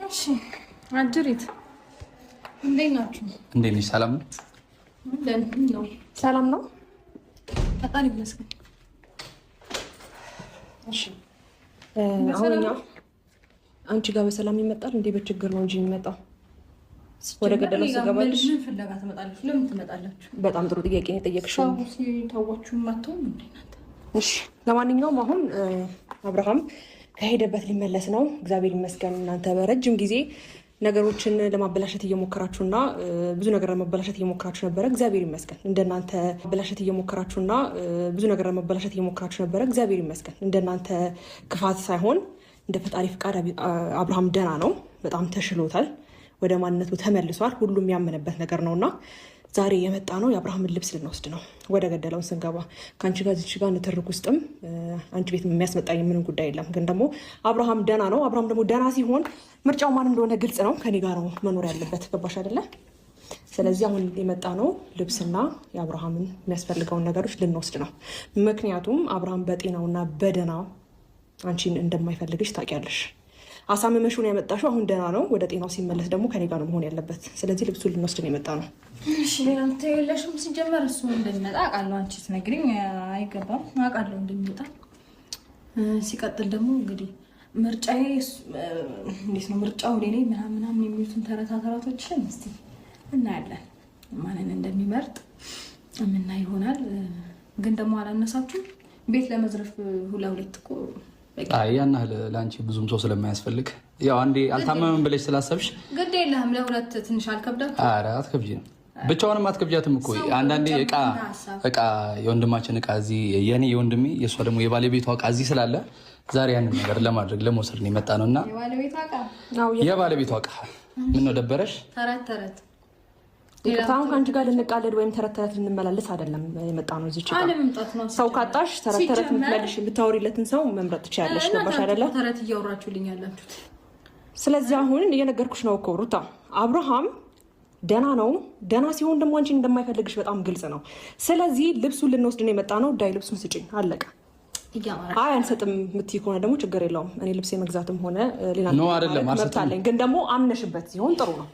እሺ አጅሪት እንዴት ናችሁ? እንዴት ነሽ? ሰላም ነው? ነው ሰላም ነው። ፈጣሪ ይመስገን። እሺ አሁን እኛ አንቺ ጋር በሰላም ይመጣል እንዴ? በችግር ነው እንጂ የሚመጣው። ወደ ገደለው ስገባልሽ ምን ፍለጋ ትመጣላችሁ? ለምን ትመጣላችሁ? በጣም ጥሩ ጥያቄ ነው የጠየቅሽው። ሰው ሲታዋችሁ መጥተውም እንዴ እናንተ? እሺ ለማንኛውም አሁን አብርሃም ከሄደበት ሊመለስ ነው። እግዚአብሔር ይመስገን። እናንተ በረጅም ጊዜ ነገሮችን ለማበላሸት እየሞከራችሁና ብዙ ነገር ለማበላሸት እየሞከራችሁ ነበረ። እግዚአብሔር ይመስገን። እንደናንተ ማበላሸት እየሞከራችሁና ብዙ ነገር ለማበላሸት እየሞከራችሁ ነበረ። እግዚአብሔር ይመስገን። እንደናንተ ክፋት ሳይሆን እንደ ፈጣሪ ፍቃድ አብርሃም ደህና ነው። በጣም ተሽሎታል። ወደ ማንነቱ ተመልሷል። ሁሉም ያመነበት ነገር ነውና ዛሬ የመጣ ነው የአብርሃምን ልብስ ልንወስድ ነው። ወደ ገደለውን ስንገባ ከአንቺ ጋር እዚች ጋር ንትርክ ውስጥም አንቺ ቤት የሚያስመጣኝ ምንም ጉዳይ የለም። ግን ደግሞ አብርሃም ደህና ነው። አብርሃም ደግሞ ደህና ሲሆን ምርጫው ማን እንደሆነ ግልጽ ነው። ከኔ ጋር ነው መኖር ያለበት። ገባሽ አይደለ? ስለዚህ አሁን የመጣ ነው ልብስና የአብርሃምን የሚያስፈልገውን ነገሮች ልንወስድ ነው። ምክንያቱም አብርሃም በጤናውና በደህናው አንቺን እንደማይፈልግሽ ታውቂያለሽ። አሳምመሽውን ያመጣሽው አሁን ደህና ነው። ወደ ጤናው ሲመለስ ደግሞ ከኔ ጋር ነው መሆን ያለበት። ስለዚህ ልብሱን ልንወስድ ነው የመጣ ነው። እሺ ሌላ የምታየው የለሽም? ሲጀመር እሱ እንደሚመጣ አውቃለሁ። አንቺ ስትነግሪኝ አይገባም፣ አውቃለሁ እንደሚመጣ። ሲቀጥል ደግሞ እንግዲህ ምርጫዬ እንዴት ነው ምርጫው እኔ ነኝ ምናምን ምናምን የሚሉትን ተረታ ተረቶችን እስኪ እናያለን፣ ማንን እንደሚመርጥ የምናይ ይሆናል። ግን ደግሞ አላነሳችሁም ቤት ለመዝረፍ ሁለት እኮ አይ ያን ያህል ለአንቺ ብዙም ሰው ስለማያስፈልግ ያው አንዴ አልታመምም ብለሽ ስላሰብሽ ግድ የለህም። ለሁለት ትንሽ አልከብዳትም? ኧረ አትከብጂም፣ ብቻውንም አትከብጃትም እኮ አንዳንዴ እቃ እቃ የወንድማችን እቃ እዚህ የኔ የወንድሜ የእሷ ደግሞ የባለቤቷ እቃ እዚህ ስላለ ዛሬ ያንን ነገር ለማድረግ ለመውሰድ ነው የመጣ ነው እና የባለቤቷ እቃ ምን ነው ደበረሽ? ተረት ተረት ይቅርታ አሁን ከአንቺ ጋር ልንቃለድ ወይም ተረት ተረት ልንመላለስ አይደለም የመጣ ነው። እዚች ጋር ሰው ካጣሽ ተረት ተረት የምትመልሽ የምታወሪለትን ሰው መምረጥ ትችያለሽ። ገባሽ አይደለ? ተረት እያወራችሁልኝ ያላችሁት። ስለዚህ አሁን እየነገርኩሽ ነው እኮ ሩታ፣ አብርሃም ደህና ነው። ደህና ሲሆን ደግሞ አንቺን እንደማይፈልግሽ በጣም ግልጽ ነው። ስለዚህ ልብሱን ልንወስድ ነው የመጣ ነው። ዳይ ልብሱን ስጭኝ፣ አለቀ። አይ አንሰጥም የምትይ ከሆነ ደግሞ ችግር የለውም። እኔ ልብስ የመግዛትም ሆነ ሌላ መብት አለኝ። ግን ደግሞ አምነሽበት ሲሆን ጥሩ ነው።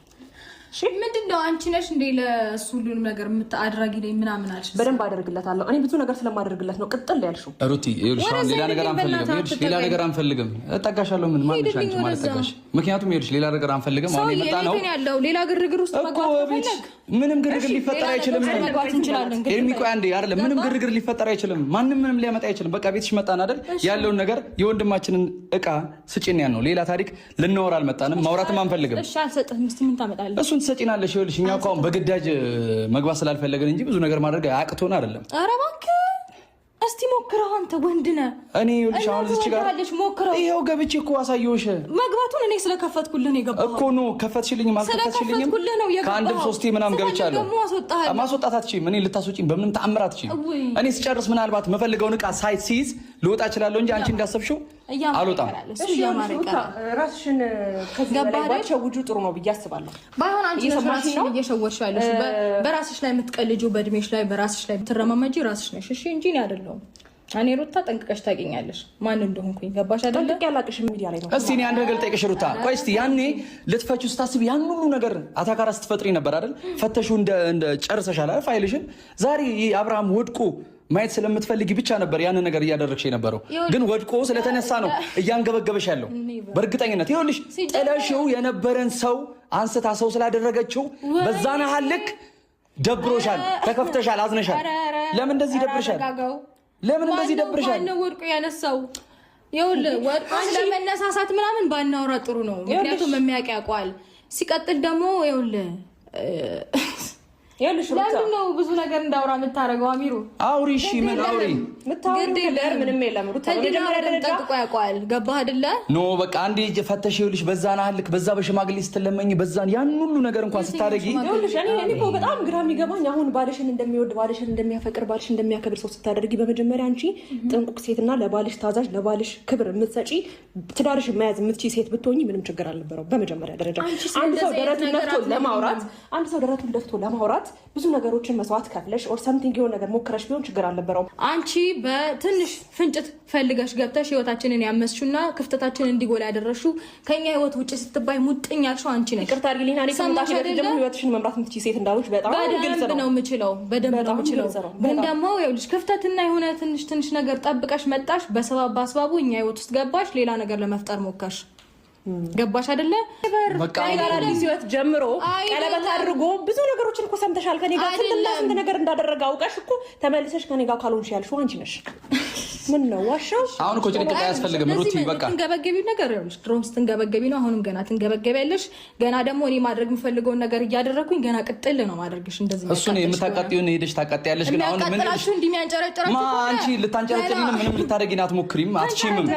ምንድን ነው አንቺ ነሽ እንዴ ለእሱ ሁሉንም ነገር አድራጊ ነኝ ምናምን አልሽ? በደንብ አደርግለታለሁ። እኔ ብዙ ነገር ስለማደርግለት ነው ቅጥል ያልሽው። ሩቲ ይኸውልሽ፣ አሁን ሌላ ነገር አንፈልግም። ይኸውልሽ ሌላ ነገር አንፈልግም። እጠጋሻለሁ። ምን ማንሽ አንቺ ማለት ጠጋሽ። ምክንያቱም ይኸውልሽ ሌላ ነገር አንፈልግም። አሁን የመጣ ነው ያለው ሌላ ግርግር ውስጥ መግባት ከፈለግ ምንም ግርግር ሊፈጠር አይችልም። ኤርሚ ቆይ አንዴ፣ አይደለም ምንም ግርግር ሊፈጠር አይችልም። ማንም ምንም ሊያመጣ አይችልም። በቃ ቤትሽ መጣን አይደል? ያለውን ነገር የወንድማችንን እቃ ስጪን ያን ነው። ሌላ ታሪክ ልናወራ አልመጣንም። ማውራትም አንፈልግም። እሺ አልሰጥህም። እስኪ ምን ታመጣለህ? እሱን ትሰጪናለሽ። ይኸውልሽ እኛ እኮ አሁን በግዳጅ መግባት ስላልፈለግን እንጂ ብዙ ነገር ማድረግ አቅቶን አይደለም። ኧረ እባክህ እስቲ ሞክረው፣ አንተ ወንድ ነህ። እኔ ይኸውልሽ አሁን እዚች ጋር ሞክረው። ይኸው ገብቼ እኮ አሳየሁሽ። መግባቱን እኔ ስለከፈትኩልህ ነው የገባኸው እኮ። No ከፈትሽልኝም አልከፈትሽልኝም ስለከፈትኩልህ ነው የገባኸው። ከአንድም ሶስቴ ምናምን ገብቻለሁ። ማስወጣት አትችይም። እኔ ልታስወጪኝ በምንም ተአምር አትችይም። እኔ ስጨርስ ምናልባት መፈልገውን ዕቃ ሳይት ሲይዝ ልወጣ እችላለሁ እንጂ አንቺ እንዳሰብሽው አልወጣም። ራስሽን ከዚህ በላይ ባትሸውጂው ጥሩ ነው ብዬ አስባለሁ። ባይሆን አንቺ ራስሽን እየሸወድሽ ያለሽው በራስሽ ላይ የምትቀልጂው፣ በእድሜሽ ላይ በራስሽ ላይ የምትረማመጂ ራስሽ ነሽ። እሺ እንጂ እኔ አይደለሁም። እኔ ሩታ ጠንቅቀሽ ታውቂኛለሽ ማን እንደሆንኩኝ። ገባሽ አይደለ? ጠንቅቄ አላውቅሽም። ሚዲያ ላይ ነው። እስቲ እኔ አንድ ነገር ልጠይቅሽ ሩታ። ቆይ እስቲ ያኔ ልትፈቺው ስታስብ ያን ሁሉ ነገር አታካራ ስትፈጥሪ ነበር አይደል? ፈተሽው እንደ ጨርሰሻል አይደል ፋይልሽን። ዛሬ አብርሃም ወድቆ ማየት ስለምትፈልጊ ብቻ ነበር ያንን ነገር እያደረግሽ የነበረው። ግን ወድቆ ስለተነሳ ነው እያንገበገበሽ ያለው በእርግጠኝነት። ይኸውልሽ ጥለሽው የነበረን ሰው አንስታ ሰው ስላደረገችው በዛን ያህል ልክ ደብሮሻል፣ ተከፍተሻል፣ አዝነሻል። ለምን እንደዚህ ደብርሻል? ለምን እንደዚህ ደብርሻል? ማነው ወድቆ ያነሳው? ይኸውልህ ወድቆ ስለመነሳሳት ምናምን ባናወራ ጥሩ ነው። ምክንያቱም የሚያውቅ ያውቀዋል። ሲቀጥል ደግሞ ይኸውልህ ለምንድን ነው ብዙ ነገር እንዳውራ የምታደርገው? አሚሩ አውሪ፣ እሺ ምን አውሪ፣ ምንም የለም። ሩታ ጠንቅቆ ያውቀዋል። ገባህ አይደለ? No በቃ አንዴ ፈተሽ ይኸውልሽ፣ በዛን አልክ፣ በዛ በሽማግሌ ስትለመኝ፣ በዛን ያን ሁሉ ነገር እንኳን ስታደርጊ፣ ይኸውልሽ እኔ እኮ በጣም ግራ የሚገባኝ አሁን ባልሽን እንደሚወድ፣ ባልሽን እንደሚያፈቅር፣ ባልሽን እንደሚያከብር ሰው ስታደርጊ፣ በመጀመሪያ አንቺ ጥንቁቅ ሴትና ለባልሽ ታዛዥ፣ ለባልሽ ክብር የምትሰጪ፣ ትዳርሽ መያዝ የምትችይ ሴት ብትሆኚ ምንም ችግር አልነበረው። በመጀመሪያ ደረጃ አንድ ሰው ደረቱን ደፍቶ ለማውራት አንድ ሰው ደረቱን ደፍቶ ለማውራት ለመምራት ብዙ ነገሮችን መስዋዕት ከፍለሽ or something የሆነ ነገር ሞክረሽ ቢሆን ችግር አልነበረውም። አንቺ በትንሽ ፍንጭት ፈልገሽ ገብተሽ ህይወታችንን ያመስሹና ክፍተታችንን እንዲጎላ ያደረግሽው ከኛ ህይወት ውጭ ስትባይ ሙጥኝ ያልሽው አንቺ ነሽ። ይቅርታ አድርጊልኝ። እኔ ከመምጣቴ በፊት ደግሞ ህይወትሽን መምራት የምትችይ ሴት እንዳልሆንሽ በጣም ግልጽ በደንብ ነው የምችለው፣ በደንብ ነው የምችለው። ግን ደግሞ ይኸውልሽ ክፍተትና የሆነ ትንሽ ትንሽ ነገር ጠብቀሽ መጣሽ። በሰበብ በአስባቡ እኛ ህይወት ውስጥ ገባሽ፣ ሌላ ነገር ለመፍጠር ሞከርሽ። ገባሽ አይደለ? ከኔ ጋር አዲስ ህይወት ጀምሮ ቀለበት አድርጎ ብዙ ነገሮችን እኮ ሰምተሻል። ከኔ ጋር ስንትና ስንት ነገር እንዳደረገ አውቀሽ እኮ ተመልሰሽ ከኔ ጋር ካልሆንሽ ያልሽው አንቺ ነሽ። ምን ነው ዋሻው? አሁን እኮ ጭቅጭቅ አያስፈልግም ሩቲ። በቃ ትንገበገቢው ነገር ይኸውልሽ፣ ድሮም ስትንገበገቢ ነው፣ አሁንም ገና ትንገበገቢያለሽ። ገና ደግሞ እኔ ማድረግ የምፈልገውን ነገር እያደረግኩኝ ገና ቅጥል ነው ማድረግሽ። እንደዚህ እሱን የምታቃጥይውን ሄደሽ ታቃጥያለሽ። ግን አሁን ምን የሚያቃጥላችሁ እንዲህ የሚያንጨረጭራችሁ አንቺ ልታንጨረጭሪንም ምንም ልታደርጊን አትሞክሪም፣ አትችይምም።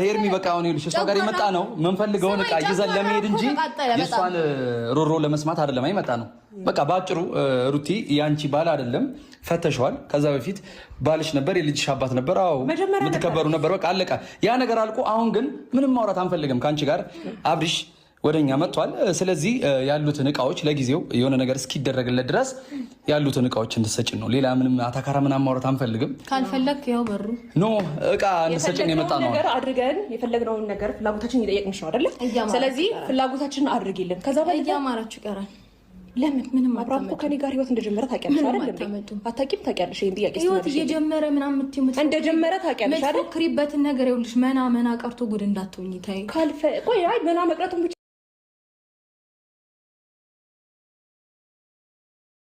ሄርሚ በቃ አሁን ይኸውልሽ እሷ ጋር የመጣ ነው የምንፈልገውን ዕቃ ይዘን ለመሄድ እንጂ የእሷን ሮሮ ለመስማት አይደለም የመጣ ነው። በቃ በአጭሩ ሩቲ የአንቺ ባል አይደለም፣ ፈተሸዋል። ከዛ በፊት ባልሽ ነበር፣ የልጅሽ አባት ነበር። አዎ የምትከበሩ ነበር። በቃ አለቀ፣ ያ ነገር አልቆ፣ አሁን ግን ምንም ማውራት አንፈልግም ከአንቺ ጋር። አብሪሽ ወደኛ መጥቷል። ስለዚህ ያሉትን እቃዎች ለጊዜው የሆነ ነገር እስኪደረግለት ድረስ ያሉትን እቃዎች እንድትሰጭን ነው። ሌላ ምንም አታካራ ምናምን ማውራት አንፈልግም። ካልፈለግ ያው በሩ No፣ እቃ እንድትሰጭን የመጣ ነው። ነገር አድርገን የፈለግነውን ነገር ፍላጎታችን እየጠየቅንሽ ነው አይደለ? ስለዚህ ፍላጎታችንን አድርጊልን። ከዛ በኋላ እያማራችሁ ይቀራል። ለምን ምንም አብርሃም እኮ ከኔ ጋር ህይወት እንደጀመረ ታውቂያለሽ አይደል? አታውቂም? ታውቂያለሽ። ይሄን ጥያቄ ህይወት እየጀመረ ምናምን የምትይው እንደጀመረ ታውቂያለሽ አይደል? የምትፎክሪበትን ነገር ይኸውልሽ፣ መና መና ቀርቶ ጉድ እንዳትሆኚ ተይ። ካልፈ ቆይ፣ አይ መና መቅረቱን ብቻ